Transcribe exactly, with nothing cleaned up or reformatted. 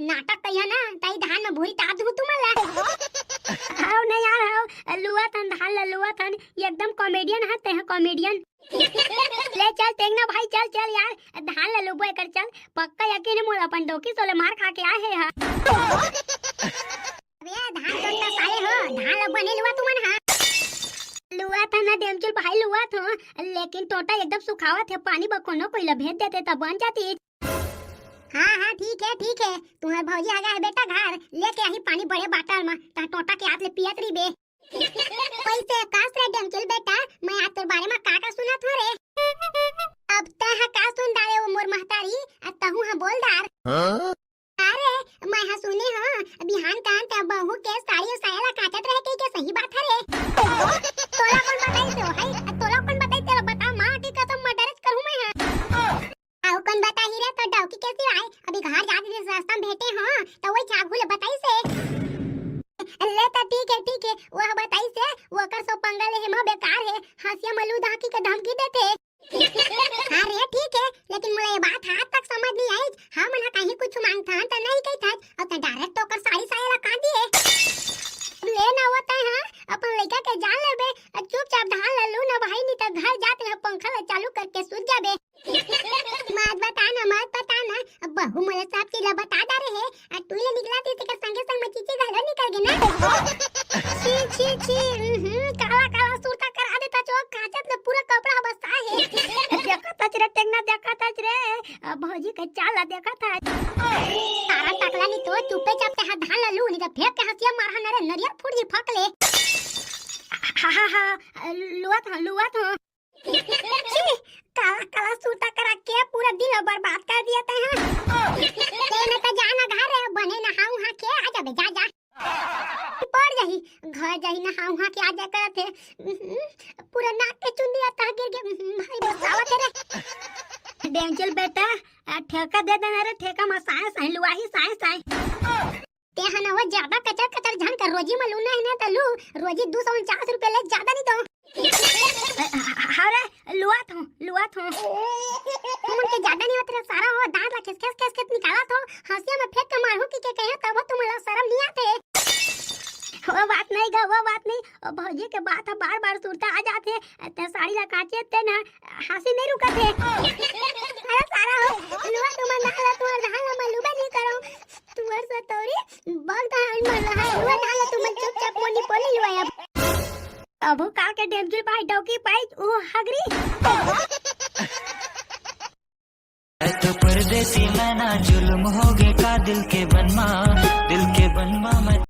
नाटक कहिया ना, तई धान में भूरी ताप दूँ तुमन ला। हव न यार, हव, लुवत हन धान ला, लुवत हन, एकदम comedian ह तेहा, comedian। ले चल टेंगना भाई, चल चल यार, धान ला लुबो एकर, चल। पक्का यकीन हे मोला, अपन डौकी सो ले मार खा के आए हे हा। अबे धान कोन का साले हो, धान ला बने लुवा तुमन हा। लुवत हन ना डेमचुल भाई, लुवत हों, लेकिन टोंटा एकदम सुखावत हे, पानी बर कोनो कोई ला भेज देते त बन जाती। हाँ हाँ, ठीक हे, ठीक हे, तुँहर भौजी आगे हे बेटा घर, लेके आही पानी बड़े बाटल मा, तहाँ टोंटा के हाथ ले पियत रहिबे। वइसे कास रे डेमचुल बेटा, मैं आज तोर बारे मा का का सुनत हों रे। अब तैं हा का सुन डारे ओ मोर महतारी, अउ तहूँ हा बोल डार। हाँ? अरे, मैं हा सुने हों, बिहान कान तैं बहू के साड़ी अउ साया ला काचत रहे कहिके, सही बात हरे। तोला कोन बताइस ओ, हाय, तोला कोन बताइस, तेला बता, माँ के कसम, murder करहूँ मैं हा। अउ कोन बताही रे, तोर डौकी के सिवाय, अभी घर जात रहिस रस्ता में भेंटे हों, त वही झाघू ले बताइस हे। ले त ठीक हे, ठीक हे, वो बताइस हे, ओकर सो पंगा ले हे, मैं बेकार हे, हँसिया में लू दाँकी के धमकी देथे। हाँ रे, ठीक हे, लेकिन मोला ये बात आज तक समझ नहीं आई। हमन हा कहीं कुछ मांगथन त नहीं कहिथस, अउ तैं direct ओकर साड़ी साया ला काट दिए। ले ना वो तैं हा, अपन लइका के जान लेबे, अउ चुपचाप धान ला लू ना भाई, नहीं त घर जात रहे पंखा ला चालू करके सूत जाबे। मत बता ना, मत बता ना, अब बहू मोला सब चीज ला बता डारे हे, अउ तुँहर ले निकला थी तेकर संगे संग मैं चीची घलो निकल गे ना। छी, छी, छी, उहुँ, काला, काला सुरता करा देथस, काचत ले पूरा कपड़ा बसा हे। देखत हस रे टेंगना, देखत हस रे, अब भौजी के चाल ला देखत हस। सारा टकला नहीं तो चुपे चाप तैं हा धान ला लू, नहीं त फेंक के हँसिया मारहूँ ना रे, नरियर फूट जी फक ले। हा, हा, हा, लुवत हों, लुवत हों। छी, काला, काला सुरता करा के पूरा दिन ला बर्बाद कर दिया तैं हा। तैं ना त जा ना घर रे, बने नहाऊ हा के आ जाबे, जा, जा। पड़ जाही, घर जाही, नहाऊ हा के आ जा करत हे। उहुँ, पूरा नाक के चुंदी तहाँ गिर गे, उहुँ, भाई बसावत हे रे। डेमचुल बेटा, आ, ठेका दे देना रे, ठेका मा साय साय लुवाही, साय साय। तैं हा ना वो ज्यादा कचर कचर झन कर, रोजी मा लूना हे ना त लू, रोजी दू सौ उनचास रुपया ले ज्यादा नहीं दो। अरे लुवत हों, लुवत हों। तुमन के ज्यादा नहीं होत रे सारा हो, दाँत ला खेस खेस खेस खेस निकालत हों, हँसिया में फेंक के मारहूँ कहिके कहेंव तब तुमन ला शरम नहीं आथे। वो बात नहीं गा, वो बात नहीं, ओ भौजी के बात हा बार बार सुरता आ जाथे, तैं साड़ी ला काचे ते ना, हँसी नहीं रुकत हे। अरे सारा हो, लुवा तुमन धान ला, तुँहर धान ला मैं लुबे नहीं करँव। तुँहर सतौरी, बग धान मन रहा है, लुवा धान ला तुमन चुपचाप मोनी पोली लुवा अब। अभू काल के डेमचुल भाई डौकी पाई, ओ हगरी। ऐ तो परदेसी मैना जुल्म हो गए का दिल के बनमा, दिल